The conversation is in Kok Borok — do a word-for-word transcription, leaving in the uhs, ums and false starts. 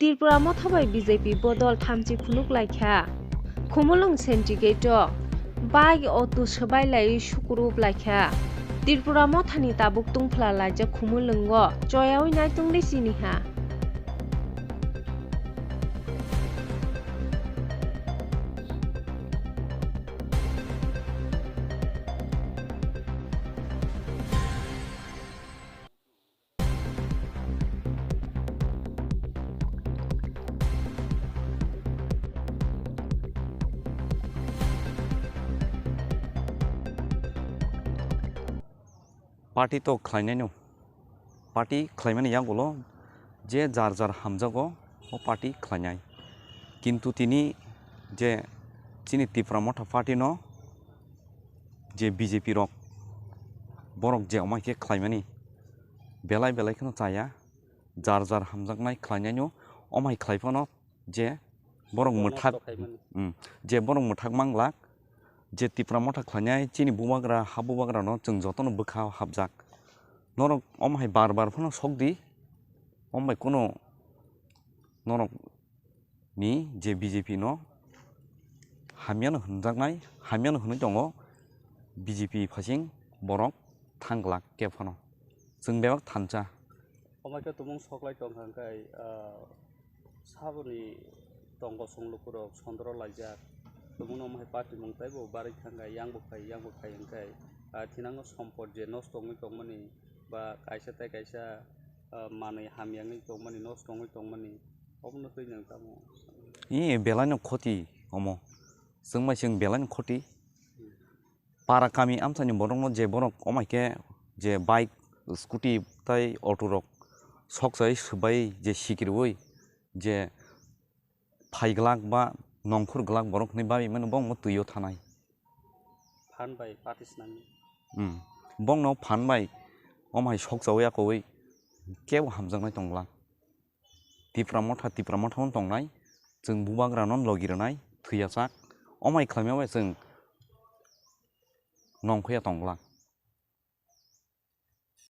Tripura motha bai B J P bodol thamchi phunuk lai kha. Khumulwng syndicate o bike auto swbai lai sukurup lai kha. Tripura mothani tabuk tungphla laijak Khumulwng o choyaui naitung de chini ha. Party to khlainaino, party khlaimani yagulo je jar jar hamjago, o party khlainai. Kintu tini je chini Tipra Motha party no je B J P rok, borok je omai khe khlaimani, belai belai kheno chaya, jar jar hamjaknai khlainaino, omai khlai phano je borok mwthak, je borok mwthak manglak, je Tipra Motha khlainai chini bubagra, ha bubagrano chwng jotono bwkha hapjak. Norok omo hai bar bar phano sok di, omo bai kuno norok ni je B J P no hamyano hwnjaknai, hamyano hwnwi tongo B J P phasing borok thang glak khe phano. Chwng bebak thansa. Omo khe tumung sok lai tong kha hwnkhe, ah, saboni tongo song lukurok sondro laijak. Tumungno omo hai party mung taibo barwi thang kha, yang bo phai, yang bo phai hwnkhe, ah, thinango sompot je nosto wngwi tongmani ba kaisa tei kaisa, ah, manwi hamya wngwi tongmani, nosto wngwi tongmani, obono twi nang tamo? Ee, belaino khoti omo. Chwngbai chwng belaino khoti. Para kami amchaini borokno je borok omo hai khe je bike, scooty tei auto rok sok chai swbai je sikirwi je phai glak ba nongkhor glak borok hwnwi babi mano bo omo twi o thanai. Phan bai party swnamwi. Hmm. Bongno phan bai omo hai sok chaui akoui kebo hamjaknai tong glak. Tipra Motha, Tipra Motha no tongnai, chwng bubagra no logi rwnai, thwi ya chak, omo hai khlaima bai chwng nongkhoya tong glak.